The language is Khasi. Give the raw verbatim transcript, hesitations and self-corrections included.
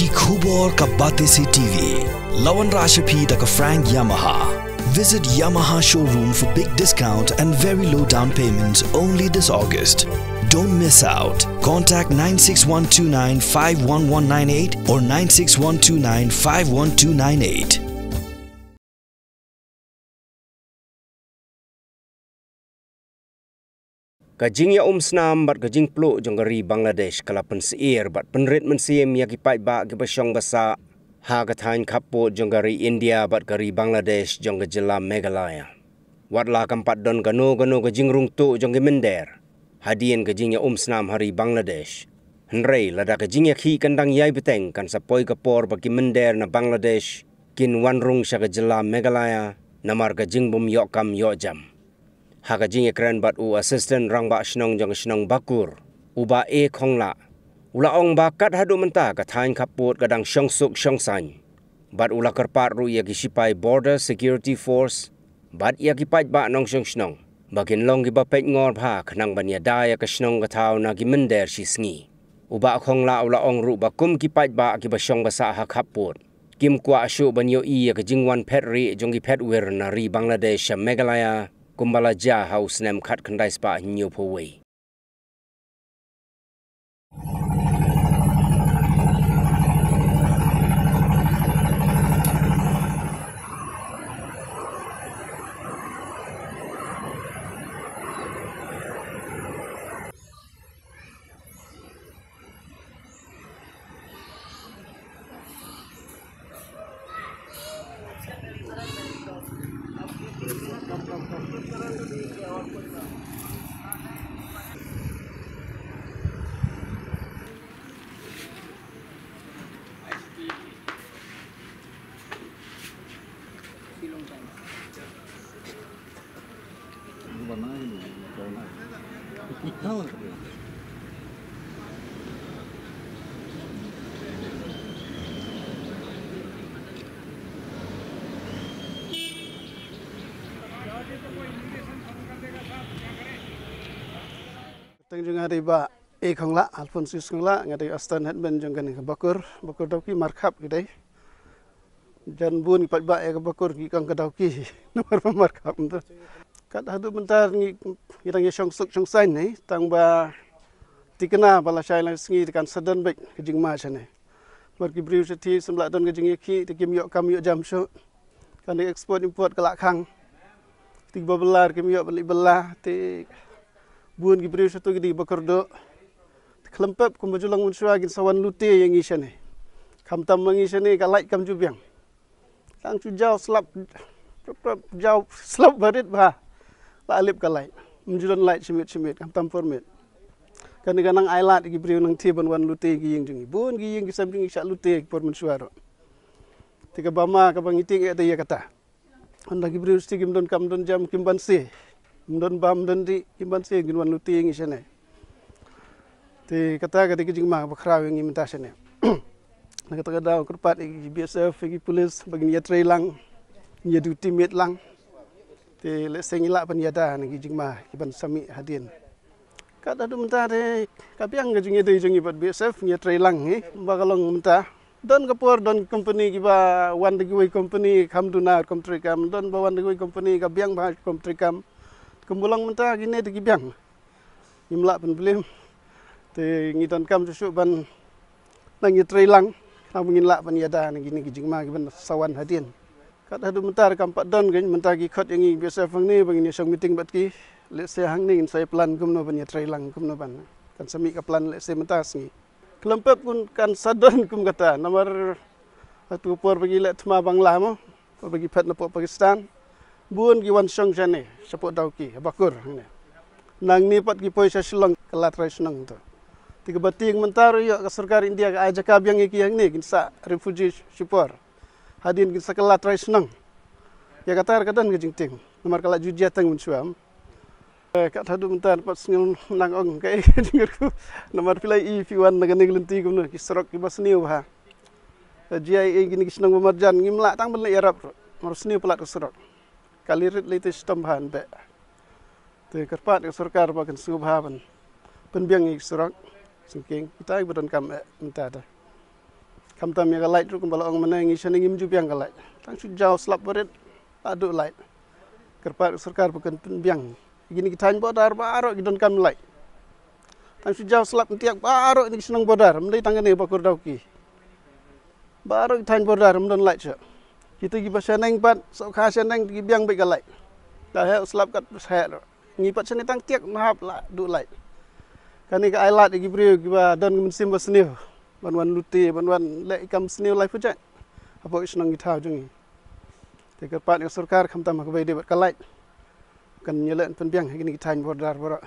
Ki khubor ka Batesi T V. La wanrah sha phi da ka Frank Yamaha. Visit Yamaha showroom for big discount and very low down payments only this August. Don't miss out. Contact nine six one two nine five one one nine eight or nine six one two nine five one two nine eight. Ka jingïaumsnam bad ka jingpluh jong ka ri Bangladesh ka la pynsyier bad pynrit mynsiem ïa ki paidbah kiba shong ba sah ha ka thaiñ khappud jong ka ri India bad ka ri Bangladesh jong ka jylla Meghalaya. Wat la kam pat don kano kano ka jingrung tuh jong ki mynder hadien ka jingïaumsnam ha ri Bangladesh, hynrei lada ka jingïakhih kan dang ïai bteng, kan sa poi ka por ba ki mynder na Bangladesh kin wan rung sha ka jylla Meghalaya namar ka jingbym ïoh kam ïoh jam. Ha ka jingïakren bad u Assistant Rangbah Shnong jong ka shnong Bakur, u Bah A Khonglah, u la ong ba kat haduh mynta ka thaiñ khappud ka dang shong suk shong saiñ. Bad u la kyrpad ruh ïa ki sipai Border Security Force bad ïa ki paidbah nongshong shnong ba kin long kiba peit ngor bha khnang ban ïada ïa ka shnong ka thaw na ki mynder shi sngi. U Bah Khonglah u la ong ruh ba kum ki paidbah kiba shong ba sah ha khappud, kim kwah shuh ban ïohi ïa ka jingwan phet rieh jong ki phet wir na ri Bangladesh sha Meghalaya kumba la jia ha u snem khatkhyndai spah hynñiewphew wei. Tang jong nga dei Bah A Khonglah, Alphonsus Khonglah, nga dei Assistant Headman jong kane ka Bakur, Bakur Dawki Markhap ki dei. Jan bun ki paidbah ïa ka Bakur ki kang ka Dawki namar ba Markhap mynta. Kat haduh mynta ngi, ngi dang ïa shong suk shong saiñ ne, tang ba tikna ba la shai la sngi te kan sa don beit ka jingma shane. Namar ki briew shatei symlah don ka jingïakhih te kim ïoh kam ïoh jam shuh. Kan dei export import ka la khang. Te ba bylla kim ïoh ban leit bylla te bun ki briew shato ki dei ba kyrduh. Te khlem pep kumba ju long mynshuwa kin sa wan lute ïa ngi shane. Khamtam ma ngi shane ka light kam ju biang. Tang shu jaw slap, jaw slap barit bha. La lip ka light. Ym ju don light shi miet shi miet, khamtam por miet. Kane ka nang ai lad ïa ki briew nangta ban wan lute ïa ki ïing jong ngi. Bun ki ïing ki sem jong ngi shah lute ïa ki por mynshuwa ruh. Te kaba ma kaba ngi tieng eh dei ïa kata. Hynda ki briew shatei kim don kam don jam kim banse. Kim don bam don dih kim banse, kin wan lute ïa ngi shane. Te kata ka dei ka jingma ba khraw ïa ngi mynta shane. Na kata ka daw kyrpad ïa ki B S F, ïa ki pulit ba kin ïatrei lang, ïa duty miet lang. Te lehse ngi lah ban ïada na ki jingma kiban sa mih hadien. Kat haduh mynta te ka biang ka jingïadei jong ngi bad B S F, ngi ïatrei lang ngi ba ka long mynta. Don ka por don company kiba wan da kiwei company kham duna rukom treikam, don ba wan da kiwei company ka biang bha rukom treikam. Kumba long mynta kine te ki biang. Ngim lah pynblim. Te ngi donkam shuh shuh ban nang ïatrei lang. Khnang ba ngin lah ban ïada na kine ki jingma kiban sa wan hadien. Kat haduh mynta ruh kam pat don kein, mynta ki khot ïa ngi B S F hangne ba ngin ïa shong meeting bad ki. Lehse hangne ngin sa ïa plan kumno ban ïatrei lang kumno ban. Kan sa mih ka plan lehse mynta sngi. Khlem pep kun kan sa don kum kata namar hatu por ba ki leh thma Bangla mo, por ba ki phet na pok Pakistan. Bun ki wan shong shane, shapoh Dawki, Bakur hangne. Nangne pat ki poi sha Shillong, kylla trai shnong to. Te kaba tieng mynta ruh ïoh ka sorkar India ka ai jaka biang ïa ki hangne, kin sah refugee shipor. Hadien kin sa kylla trai shnong. Ïa kata ruh ka don ka jingtieng. Namar ka la ju jia tang mynshuwa. Eh, kat haduh mynta pat sngewbha nang ong kaei ka jingkyrkhu. Namar phi la i phi wan na kane ka lynti kumno ki surok kiba sniew bha. Eh, G I A kine ki shnong ba marjan ngim lah tang ban leit ïarap ruh. Namar sniew palat ka surok. Kali rit lei te shitom bha nbeh. Te kyrpad ka sorkar ba kan sngewbha ban pynbiang ïa ki surok. Sngewkhia kita kiba donkam eh mynta te. Khamtam ïa ka light ruh kumba la ong mynne, ngi shane ngim ju biang ka light. Tang shu jaw slap barit la duh light. Kyrpad sorkar ba kan pynbiang. Kine ki thaiñ border baroh ki donkam light. Tang shu jaw slap myntiak baroh kine ki shnong border, ym dei tang kane ba kordau ki. Baroh ki thaiñ border ym don light shuh. Kita kiba shaneng pat, sohkha shaneng ki biang beit ka light. Ka heh slap kat heh ruh. Ngi pat shane tang tiak nahap la duh light. Kane ka ai lad ïa ki briew kiba don ka mynsiem ba sniew ban wan lute, ban wan leh ïa ka kam sniew lai pyrjat hapoh shnong ki thaw jong ngi. Te kyrpad ïa ka sorkar khamtam ha kaba ïadei bad ka light, kan ïaleh pynbiang ha kine ki thaiñ border baroh.